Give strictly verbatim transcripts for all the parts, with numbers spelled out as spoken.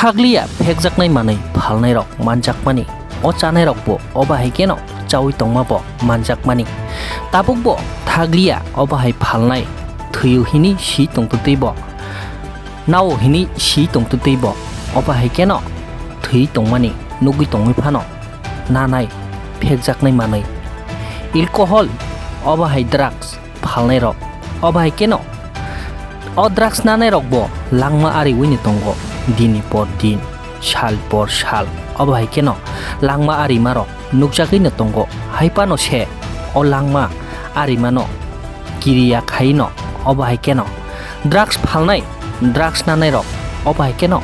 Thakliya phekjaknai manwi phalnairok manjakmani, o chanairokbo obo hai kheno chaui tongmabo manjakmani. Tabukbo thakliya obo hai phalnai thwiyo hinwi si tongtwtwibo, nao hinwi si tongtwtwibo, obo hai kheno thwi tongmani nugwi tongwi phano nanai phekjaknai manwi. Alcohol, obo hai drugs phalnairok, obo hai kheno o drugs nanairokbo langma ariwino tongo dini por din, sal por sal, obo hai kheno langma arimarok nukjagwino tongo. Hai phano se o langma arimano kiriya khaino, obo hai kheno drugs phalnai, drugs nanairok, obo hai kheno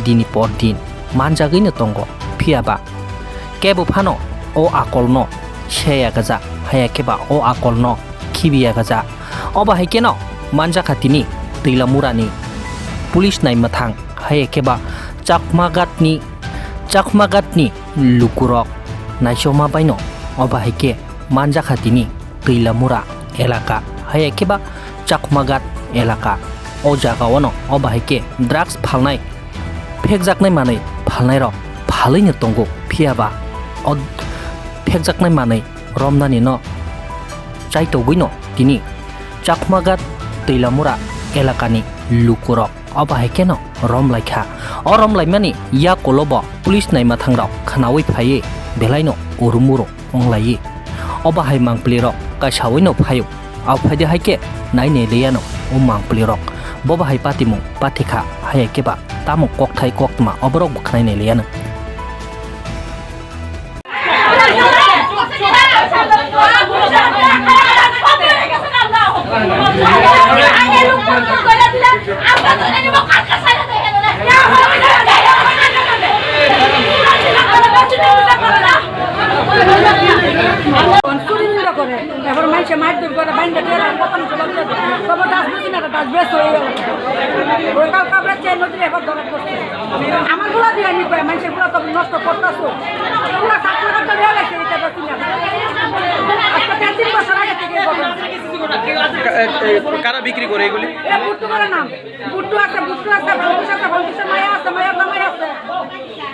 dini por din manjagwino tongo. Phiya ba kebo phano o akolno seya gaja, haya khe ba o akolno khibiya gaja. Obo hai kheno manjakha tini Twilamurani police naimwthang, haya khe ba Chakmaghatni, Chakmaghatni lukurok naisoma baino obo hai khe manjakha tini Twilamura elaka, haya khe ba Chakmaghat elaka. O jaga ono obo hai khe drugs phalnai, phekjaknai manwi phalnairok phalwino tongo, phiya ba o phekjaknai manwi romnanino chaitogwino tini Chakmaghat Twilamura elakani lukurok obo hai kheno romlaikha. O romlaimani yakulo bo police naimwthangrok khnaui phaiwi belaino urumuru onglaiwi. Obo hai mangpilirok kaisawino phaio. Au phaidi hai khe nainai liyano o mangpilirok. Bobo hai patimung pathikha, hai khe ba tamo kokthai koktma oborok bo khnainai liyano. Churi নিন্দা করে, এখন মানুষে মারধর করে, বাইন্দা টেরা, কত নিচে বাচ্চা, খবর ডাস বেশি না, ডাস বেশ হয়ে গেল। ওই কাউ কাপড়ের চেন নদী এখন ধরা পড়ছে। আমার গুলা দিয়ে আমি কই, মানুষের গুলা তো নষ্ট করতেছো। পুরা সাত লাখ টাকা দিয়ে গেছে, এটা বেশি না। আজকে তিন তিন বছর আগে থেকে এই ঘটনা। কা-, এ, এ, কারা বিক্রি করে এগুলি? এ বুট্টু করে নাম। বুট্টু আছে, বুট্টু আছে, বলকুশ আছে, বলকুশের মায়া আছে, মায়ার জামাই আছে।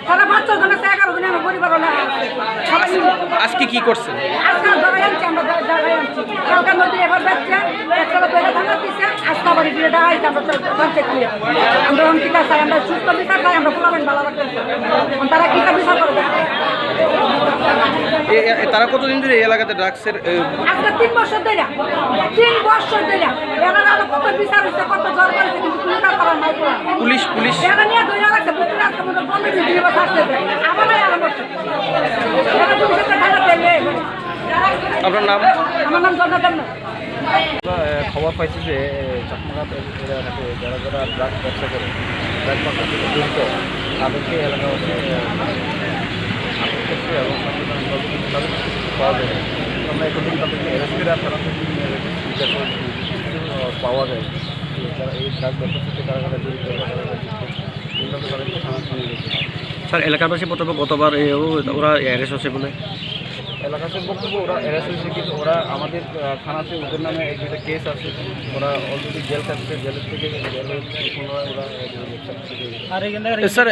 তারা পাঁচ ছয় জন আছে, এগারো জনে আমার পরিবার হলে আছে। সবাই মিলে। আজকে কি করছেন? আজকে আর ধরে আনছি, আমরা ধরে, ধরে আনছি। কালকে নদী এবার যাচ্ছে, একটা ধরে থানা দিচ্ছে, আজকে আবার এই বিয়েটা আইছে, আমরা তো পঞ্চায়েত নিয়ে। আমরা এখন কিতা চাই, আমরা সুস্থ বিচার চাই, আমরা পোলাপান ভালো রাখতে চাই। তারা কিতা বিচার করবে? এ, এ, তারা কতদিন ধরে এই এলাকাতে ড্রাগসের, এ, আজকে তিন বছর ধরে, তিন বছর ধরে। এরা আরো কত বিচার হইছে, কত জোর করেছে, কিন্তু কোনো কাজ করার নাই কোনো। Police, police. এরা নিয়ে ধরে রাখছে, বুঝতে রাখছে, মনে হয় পনেরো দিন ধরে বসে আসছে। আবার আরো বসে। এরা পুলিশের কাছে থানা পেলে। আপনার নাম? আমার নাম জগন্নাথ দেবনাথ। আমরা, এ, খবর পাইছি যে, এ, চাকমাঘাট এলাকাতে যারা যারা ড্রাগ ব্যবসা করে, ড্রাগ ব্যবসার সাথে জড়িত, তাদেরকে এলাকাবাসী, এ, আটক করছে এবং তাদের, তাদের, তাদের কিছু পাওয়া যায়। আমরা এখন থেকে তাদেরকে অ্যারেস্ট করে আর থানা থেকে নিয়ে রেখেছি, জিজ্ঞাসা করে কিছু, আহ, পাওয়া যায় যে তারা এই ড্রাগ ব্যবসার সাথে কারা কারা জড়িত, কারা কারা জড়িত, এই ব্যাপারে তাদেরকে থানাতে নিয়ে গেছি। স্যার, এলাকাবাসী মোতাবেক গতবার এ, ও, ওরা অ্যারেস্ট হচ্ছে বলে। এলাকাবাসীর বক্তব্য, ওরা অ্যারেস্ট হয়েছে, কিন্তু ওরা আমাদের, আহ, থানাতে ওদের নামে এক দুইটা কেস আছে, ওরা অলরেডি জেল খাচ্ছে, জেলের থেকে, জেলে পুনরায় ওরা, আহ, গ্রেপ্তার হয়েছে। এ, স্যার,